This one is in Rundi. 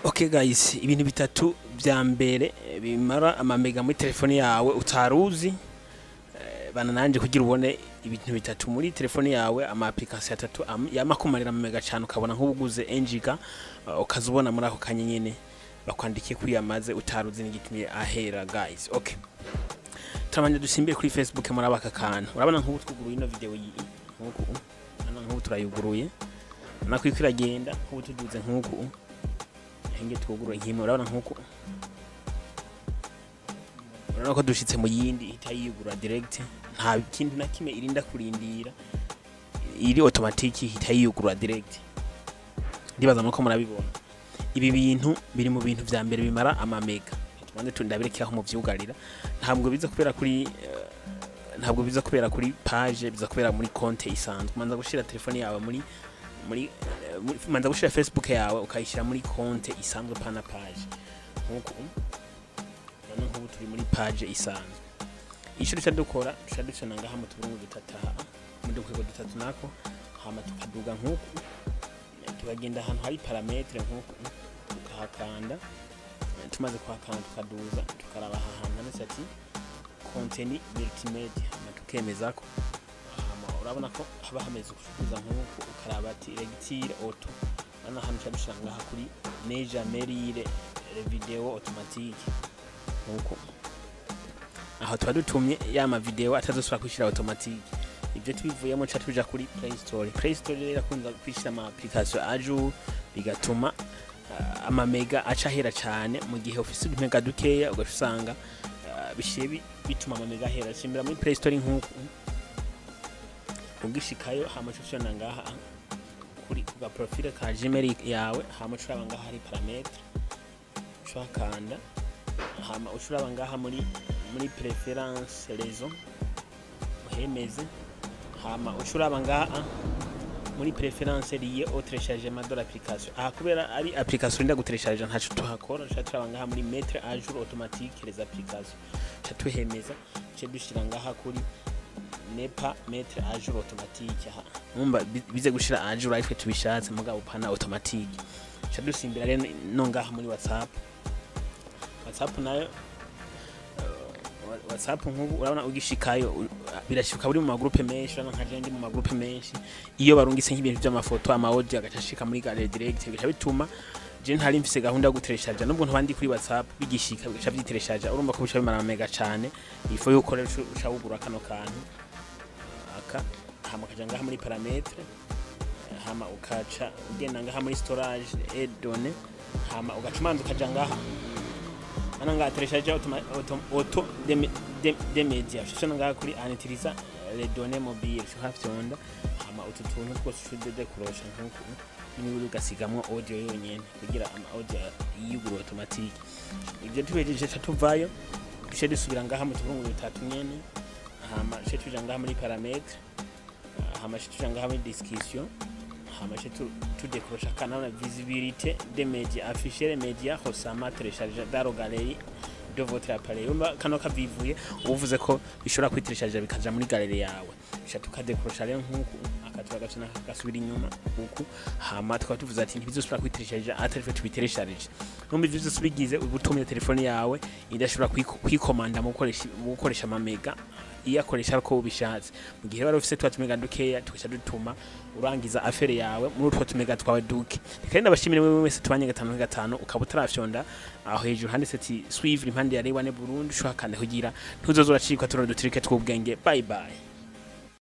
Okay guys, ibintu bitatu vya mbere bimara amamega muri telefone yawe utaruzi. Bana nanje kugira ubone ibintu bitatu muri telefone yawe, ama application atatu yamakumarira amamega cyane, ukabona nk'ubuguze 1 giga, ukazubona muri ako kanya nyene bakwandikiye kwiyamaze utaruzi n'igitumye ahera. Guys, okay, turabanje dusimbire kuri Facebook. Muri aka kantu urabona nk'ubu twuguruye ino video iyi nk'uku, urabona nk'ubu turayuguruye nako iko iragenda. Nk'ubu tuduze nk'uku henge twuguruye nk'imwe, urabona nk'uku, urabona ko dushitse mu yindi ihita yiyugura direct, nta kintu na kimwe irinda kurindira, iri automatique, ihita yiyugura direct. Ndibaza nuko murabibona. Ibi bintu biri mu bintu vya mbere bimara amamega. Tubanze tundabireke aho muvyugarira. Ntabwo biza kubera kuri page, biza kubera muri compte isanzwe. Manza gushira telefone yawe muri manza gushira Facebook yawe ukayishira muri compte isanzwe, pana page. Nkuko urabona, nk'ubu turi muri page isanzwe. Ico duca dukora, duca ducana ngaha mu tuburungu dutatu, aha mu dukwego dutatu nako, hama tukaduga nk'uku, tukagenda ahantu hari paramètres nk'uku, tukahakanda. Tumaze kuhakanda, tukaduza, tukaraba aha hantu handitse ati "contenu multimédia", hama tukemezako. Hama urabona ko haba hameze ukuza nk'uku, ukaraba ati "lecture auto". Urabona hano uca dushira ngaha kuri "ne jamais lire les vidéos automatique". Nk'uko aho tuba dutumye ya ma video atazosubira kwishira automatique. Ibyo tubivuyemo, ca tuja kuri Play Store. Play Store rero irakunda kwishira ama application à jour, bigatuma amamega aca ahera cane. Mu gihe ufise utumega dukeya, ugaca usanga bishiye bituma amamega ahera. Simbira muri Play Store nk'uku ugishikayo, hama uca ufyonda ngaha kuri ku ga profile ka Gmail yawe, hama uca uraba ngaha hari paramètres, uca uhakanda, hama uca uraba ngaha muri préférences réseau, uhemeze, hama uca uraba ngaha muri préférences liées au téléchargement de l'application. Aha kubera ari application inda gutélécharger, ntaco tuhakora. Uca turaba ngaha muri "mettre à jour automatique les applications", uca tuhemeza, uca dushira ngaha kuri "ne pas mettre à jour automatique". Aha numva bize gushira à jour aritwe tubishatse, mugabo pana automatique. Uca dusimbira rero no ngaha muri WhatsApp. WhatsApp nayo, WhatsApp nk'ubu urabona ugishikayo, birashika uri mu magroupe menshi. Urabona nka je ndi mu magroupe menshi, iyo barungitse nk'ibintu by'amafoto, ama audio, agaca ashika muri galerie direct, bigaca bituma je ntari mfise gahunda yo gutélécharger, nubwo ntaba kuri WhatsApp, bigishika bigaca vyitélécharger. Urumva ko bica bimara mega cane. Ifo yuko rero uca wugura kano kantu aka, hama ukaja ngaha muri paramètres, hama ukaca ugenda ngaha muri storage et données, hama ugaca umanza ukaja ngaha ana ngaha télécharger auto des médias, ushobora ngaha kuri en utilisant les données mobiles, ushobora, hama utu tuntu twose ushobora décrocher nkuku n'ibindi, ugasigamwo audio yonyene kugira ama audio yiyugurura automatique. Ibyo tubejeje, ca tuvayo, duce dusubira ngaha mu tuburungu dutatu nyene, hama duce tuja ngaha muri paramètres, hama duce tuja ngaha muri discussion, hama duce tudécrocha kanana visibilité des médias, afficher les médias récemment téléchargés dans la galerie de votre appareil. Urumva kano kavivuye, uvuze ko bishobora kwitélécharger bikaja muri galerie yawe. Duca tukadécrocha rero nkuku, akatura gaca gasubira inyuma uku, hama tukaba tuvuze ati ntibizosubira kwitélécharger atari twe tubitélécharge. Numva ivyo vyose ubigize, uba utumye telefone yawe idashobora kwikomanda mu gukoresha amamega, iyakoresha ariko ubishatse. Mu gihe wari ufise twa tumega dukeya, tugaca dutuma urangiza affaire yawe muri utwo tumega twawe duke. Reka rero ndabashimire wewe wese tubanye gatanu kuri gatanu. Ukaba utarafyonda aho hejuru handitse ati "suivre" impande ya Rewane Burundi, ushobora kandi kugira ntuzoza uracikwa tuno dutrike tw'ubwenge. Bye bye.